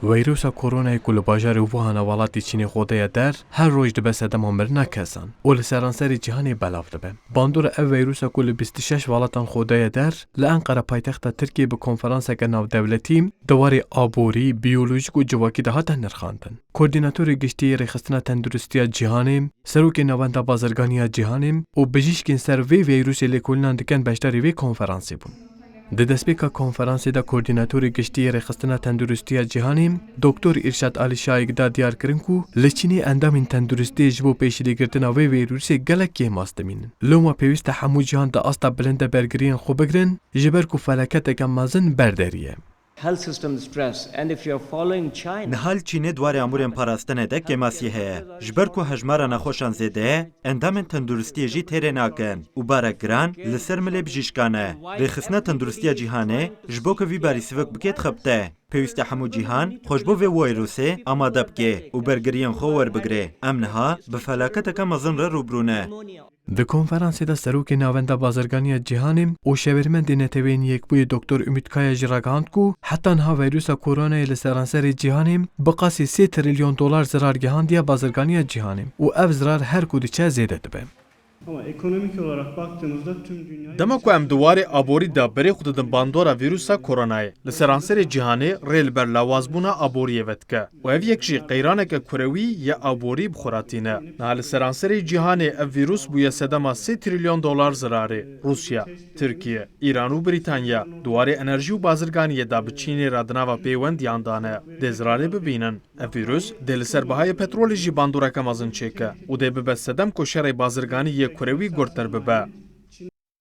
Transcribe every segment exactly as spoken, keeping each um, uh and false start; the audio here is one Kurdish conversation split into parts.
Veyrusa koronayê ku li bajarê Wuhan a welatê Çînê xwe daye der, her roj dibe sedema mirina kesan û li seranserê cîhanê belav dibe. Bandora ev veyrusa ku li bîst û şeş welatan xwe daye der, li Enqera paytexta Tirkiyê bi konferanseke navdewletî di warê aborî, biyolojîk û civakî de hate nirxandin. Koordînatorê Giştî yê Rêxistina Tenduristiya Cîhanê, Serokê Navenda Bazirganiya Cîhanê û bijîşkên ser vê vîrusê lêkolînan dikin beşdarî vê konferansê bûn. Di destpêka konferansê de Koordînatorê Giştî yê Rêxistina Tenduristiya Cîhanê, Doktor Îrşad Alî Şayik da diyarkirin ku li Çînê endamên tenduristiyê ji bo pêşîlêgirtina vê vîrusê gelek kêmas dimînin. Loma pêwîst e hemû cîhan di asta bilind de bergiriyên xwe bigirin, ji ber ku felaketeke mezin ber derî ye. Health system stress, and if you're following China, Niha li Çînê di warê amûrên parastinê de kêmasî heye. Ji ber ku hejmara nexweşan zêde ye, endamên tenduristiyê jî têrê nakin û barek giran li ser milê bijîşkan e. Rêxistina Tenduristiya Cîhanê ji bo ku vî barî sivik bike dixebite. Pêwîst e hemû cîhan xwe ji bo vê wîrusê amade bike û bergiriyên xwe werbigire. Em niha bi felaketeke mezin re rûbirû ne. Di konferansê de Serokê Navenda Bazirganiya Cîhanê û Şewermendê Neteweyên Yekbûyî Doktor Umut Kaya jî ragihand ku heta niha vîrusa koronayê li seranserê cîhanê bi qasî sê trilyon dolar zirar gihandiye bazirganiya cîhanê û ev zirar her ku diçe zêde dibe. Ama ekonomik olarak baktığımızda tüm dünya Dema ku em di warê aborî de berê xwe didin bandora vîrusa koronayê, li seranserê cîhanê rê li ber lawazbûna aboriyê vedike û ev yek jî qeyraneke kurewî yê aborî bi xwe re tîne. Niha li seranserê cîhanê ev vîrus bûye sedema sê trilyon dolar zirarê. Rûsya, Tirkiye, Îran û Brîtanya di warê enerjî û bazirganiyê de bi Çînê re di nava pêwendiyan de ne. Dê zirarê bibînin. Ev vîrus dê li ser bihayê petrolê jî bandoreke mezin çêke û dê bibe sedem ku şerê bazirganî yê kurewî gurttir bibe.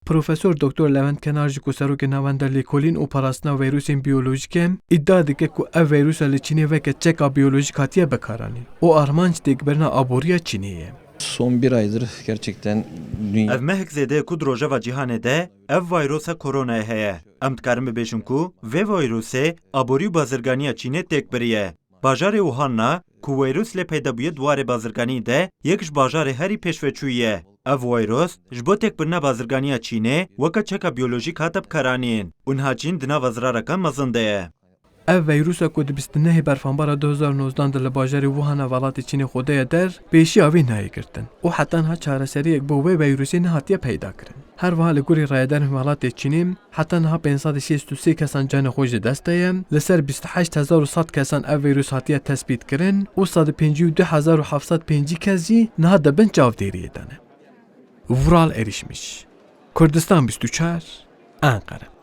Profesor Doktor Levent Kenar jî ku serokê Navenda Lêkolîn û Parastina Vîrusên Biyolojîk e, îdia dike ku ev vîrusa li Çînê weke çeka biyolojîk hatiye bikaranîn û armanc têkbirina aboriya Çînê ye. Son bir aydır gerçekten dünya Ev mehek zêde ye ku di rojeva cîhanê de ev vîrusa koronayê heye. Em dikarin bibêjin ku vê vîrusê aborî û bazirganiya Çînê têk biriye. Bajarê Wuhan na ku vîrus lê peyda bûye di warê bazirganî de yek ji bajarê herî pêşveçûyî ye. Ev vîrus ji bo têkbirina bazirganiya Çînê weke çeka biyolojîk hate bikaranîn û niha Çîn di nava zirareke mezin de ye. Ev vîrusa ku di bîst û nehê Berfanbara du hezar nozdan de li bajarê Wuhan a welatê Çînê xwe daye der, pêşiya wê nayê girtin û heta niha çareseriyek bo wê vîrusê nehatiye peyda kirin. Her wiha li gorî rayedarên welatê Çînê, heta niha pênc sed û şêst û sê kesan canê xwe ji dest daye, li ser bîst û heşt hezar û sed kesan ev vîrus hatiye tespît kirin û sed û pêncî û du hezar û heft sed pêncî kes jî niha di bin çavdêriyê de ne. Vural Erişmiş, Kurdistan bîst û çar, Enqere.